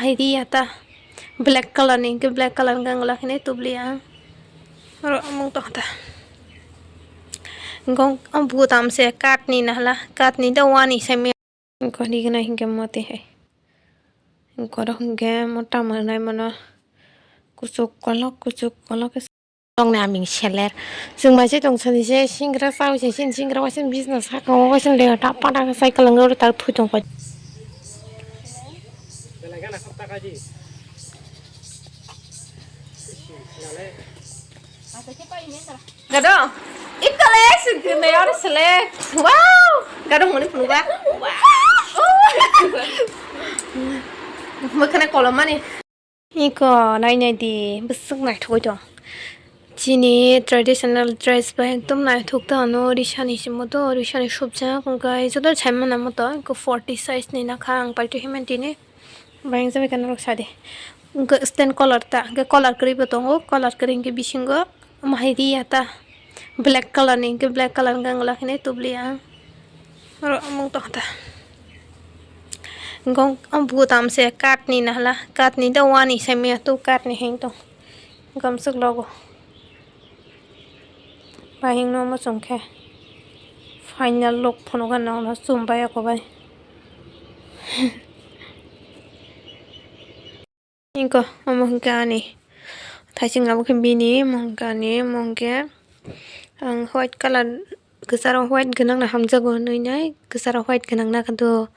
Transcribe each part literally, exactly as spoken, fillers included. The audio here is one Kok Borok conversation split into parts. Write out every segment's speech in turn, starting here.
Hai ri ya ta. Black color ni, hwnkhe black color hwnkhe ang lakhinai tubli ang. Oro mung tong ta. Hwnkhe o butam se katni nahla, katni da wani sai me. Hwnkhe hwnwi gwnai hwnkhe moti hai. Hwnkhe oro hwnkhe mota mwnai mano. Kuchuk kolok, kuchuk kolok khe. Tongni aming seler. Chwng bai se tong sani se singra chawi se sin singra waisa business saka o waisa le ta pada cycle ngoro ta thui tong pai. Gado, ikale sugune or sele. Wow, gado muni phunuga. Wow. Mokhana kolomani. Iko nainai di, bwswk naithogwi tong. Chini traditional dress bai ekdom naithok ta ano, Orisha ni simo to, Orisha ni subjak, hwnkhe joto saimano moto, iko forty size ni nakha ang paito himan tini. Bai ang jabai khe norok sadi. Hwnkhe stand color ta, hwnkhe color kwrwi bo tongo, color kwrwi hwnkhe bisingo. Omo hai ri ya ta. Black color ni, hwnkhe black color hwnkhe ang lakhinai tubli ang. Oro mung tong ta. Hwnkhe o butam se katni nahla, katni da wani sai me to katni heng tong. Gamsuk logo. Bahing no muchung khe. Final look phunukha nokno chum bai ako bai. Inko, omo hwnkhe ani thaising abo khe bini, omo hwnkhe ani, omo hwnkhe ang white colour, kwcharo white gwnangno hamjago hinwi nai, kwcharo white gwnang nakha do,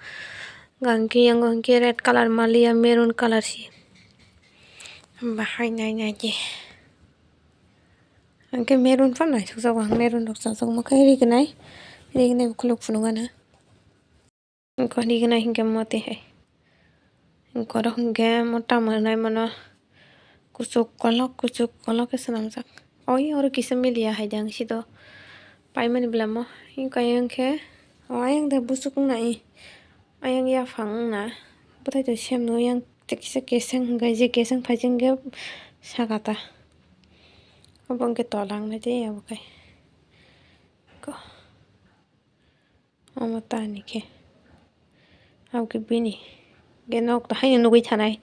hwnkhe yango hwnkhe red colour maliya, maroon colour se bahai nai nai di. Hwnkhe maroon phano naithokjago ang, maroon rok chajak mokhe rignai, rignai ukuluk phunukgana. Gori gwnai hwnkhe moti hai. Borok hwnkhe mota mwnai mano kuchuk kolok, kuchuk kolok khe swnamjak. Oi, oro kisa miliya hai de ang sido paimani bwlamo. Hwnkhe ayang khe, o ayang de buchuk wngna i. Ayang yaphang wngna. Bwthai to sem nw yang kisa keseng hwnkhe je keseng phai se hwnkhe saka ta. Obo hwnkhe tola wngnai de abo khai. Ko. Omo ta ni khe. Abo khe bini. Hwnkhe nok to haino nugui thanai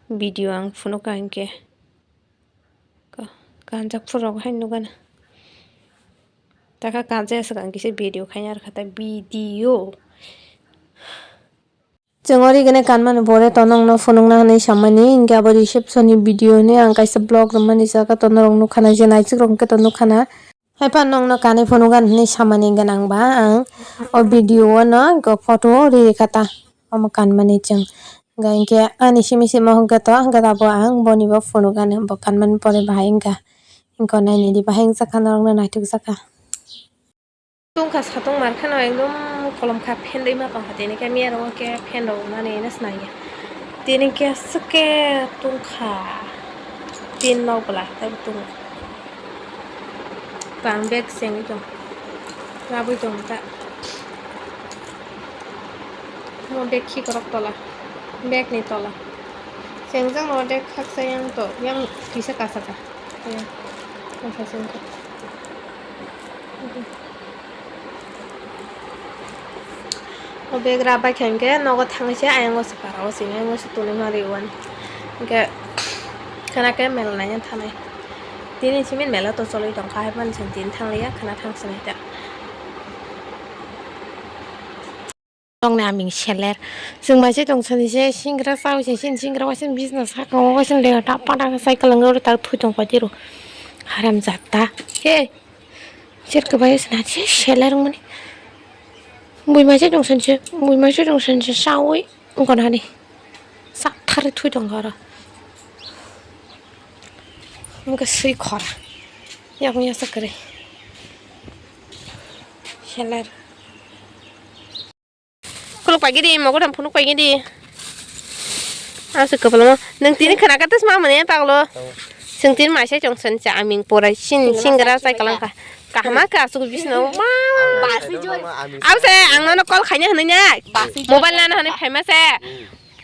video ang phunukha hinkhe. Ko, kanjak phuru rok haino nugana. Takha kanjak aswk ang kisa video khaina rwkha ta video. Chwng ori gwnai kanmani pore to nokno phunukna hwnwi samani, hinkhe abo reception ni video hinwi ang kaisa vlog rwmani saka to norok nukha nai je naisik rok hinkhe to nukha na. Haiphano nokno kanwi phunukgani hinwi samani gwnang ba ang o video o no photo rwi rwkha ta omo kanmani chwng. Hinkhe ani simi simo hinkhe to hinkhe abo ang boni bo phunukgani bo kanmani pore bahai wngkha. Hinkhe nainani bahai wngjakha norokno naithokjakha. Tungkha satung mar kheno ekdom kolom kha phendwi ma tongkha tini khe miya rok khe phen rok nani hino swnam ya tini khe swk khe tungkha tin nok bwla tei tongo. Bang bag chengwi tong labwi tong ta. Mo bag khikorok tola bag ni tola chengjak no bag khaksa yang to yang kisa kasa ka. Iya. Ang kha singkha. O bag rw bai kha hinkhe nogo thangwi se ayang o se para o se ayang o se tuli ma ri o ani. Hinkhe khana khe mela naina thanai. Tini simi mela to cholwi tongkha hai mani se tini thangliya khana thang sinai ta. Tongni aming seler. Chwng bai se tong sani se singra chawi se sin singra waisa business saka o waisa le ta pada cycle ngoro ta thui tong pai tiro. Haram jata. He. Sir kwbai se na se seler mani. Bui mai se tong sani se, bui mai se tong sani se chawi. Ungkon hani. Sak thari thui tong oro. Mungke sui khora. Yakung yasa kwrwi. Seler. Khuluk paigidi, mogodam phunuk paigidi. Aswk kwbangma. Nwng tini khwna kha tei sma mani paglo. Chwng tini maisai chong sani cha aming porai sin singra chai kalang kha. Kahma kha aswk bisno. Ma. Basi jori. Abse ang nono call khaina hwnwi na. Basi jori. Mobile nana hwnwi phaima se.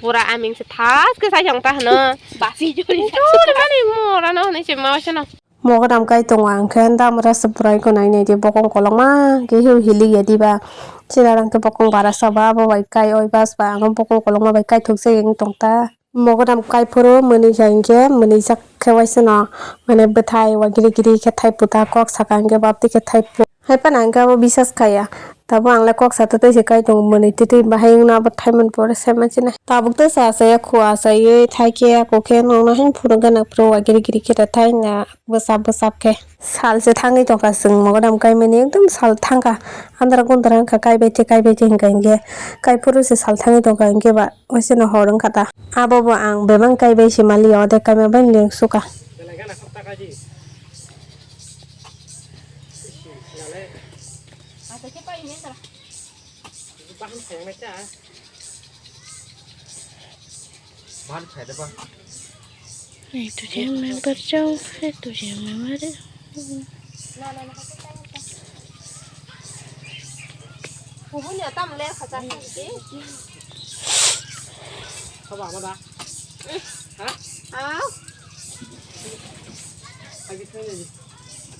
Pura aming se thas khe sai chong ta hwno. Basi jori. Jori mani mora no hwnwi se ma se no. Mogodam kai tongo ang khe damra se bwrwi gwnai nai di bokong kolokma khe hiu hilik ya diba. Chwla rang khe bokong bara sa ba abo bai kai oi bas ba ang bokong kolokma bai kai thok se wng tong ta. Mogodam kaiphuru mwnwi kha hinkhe mwnwijak khe waisano, mane, bwthai wa giri giri khe thai puta kok saka hinkhe baptwi khe thai pu-, hai phano hinkhe abo bisas khaiya. Tabuk ang le kok sa twtwi se kai tongo, mwnwi twtwi bahai wngno abo thai man pore sai mansinai. Tabuk tei sa asaya khu asaiwi thai khe ako khe nokno haino phunuk gana phuru wa giri giri khe ta thai na bwsap bwsap khe. Sal se thangwi tongkha chwng mogodam kaimani, ekdom sal thangkha. Andra gundra wngkha kaibai tei kaibai tei hinkha hinkhe kaiphuru se sal thangwi tongkha hinkhe ba waisano hor wngkha ta. Abo bo ang bebak kaibai se maliya, o de kaima bai leng suka. Bahar khai da ba. Ei, tu je member chau, ei, tu je member. Kubunya tam le khacha khaji. Saba ma da. Ha? Au. Agi thang ni.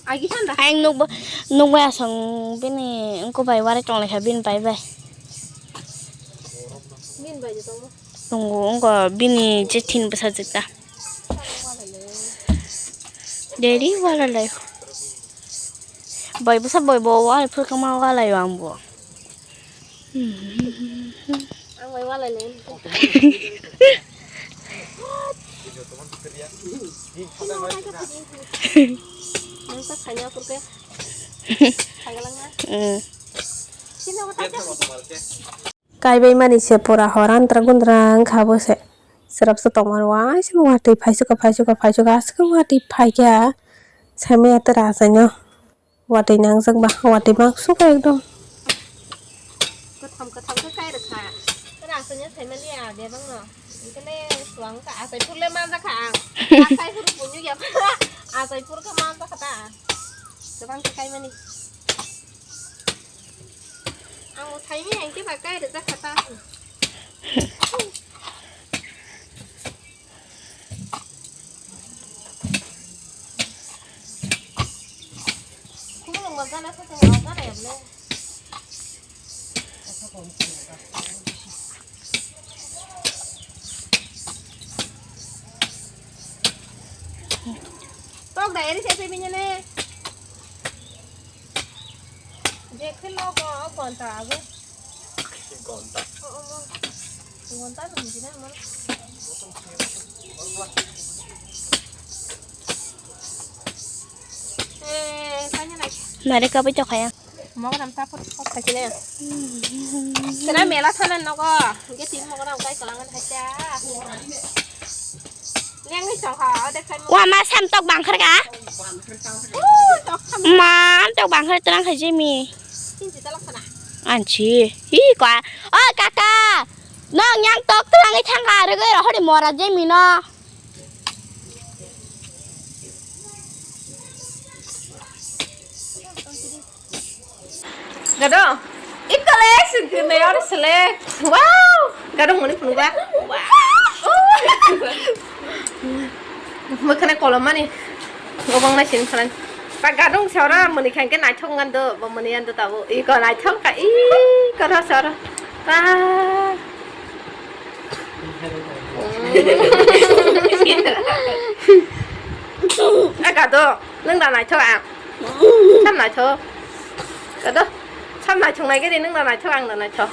Agi thang da. Ang nukba, nukba asong bini engko bai warai tong lekha bini bai bai. Bini bai je tong. Nungo wngkha bini je thin bwsajwk ta. Daddy wala lai. Bai bwsa bai bo wal phwrwngma walaio ang bo. Ang bai walainai. Ang ta khaina phurkhe. Khagalangna. Mm. Sino ta. Kaibai mani se pura hor andra gundra wngkha bo se. Swrapsa tongmani waisa watwi phaisukha, phaisukha, phaisukha, aswk watwi phaikha. Saimaya tera achaino watwi nangjak ba, watwi maksukha ekdom. Kwtham kwtham khe kai rwkha. Tera achaino saimaliya bebakno. Ikhele suang kha, achai phurle manjakha ang. Achai phuru punyu ya. Achai phuru khe manjakha ta. Kwbang khe kaimani. Ang bo thaini ang khe ba kai rwjak kha ta. Khulung ma gana sa tong gana ya ble. Tok da eri se se binyane. Je khilo ko o konta ago. Konta. O, o, o. Konta no hiji na mo. Eh, kanya na. Nare kabai to khaya. Mogodam ta phot phot thakile. Sera mela thana nogo. Ge tin mogodam kai kalangan hacha. Lengwi tongkha, o dekhai mo. Wa ma sam tok bangkhar ka? Ui, tok kham. Ma tok bangkhar terang khai jemi. Chinchi talak khana. Anchi. Hi kwa. O kaka. Nong yang tok terang i thangka, rego ro hori mora jemi no. Gado, ikole singkirne aro sele. Wow, gado muni phunukha. Wow. Mwkhane kolomani. Gobang nai sin phalang. Ta gadong sora muni khanke naithok ngando, bo muni ando tabo. Iko naithok ka, iko ra sora. Ta. A gado, nung da naithok ang. Sam naithok. Gado, sam naithok nai gede nung da naithok ang da naithok.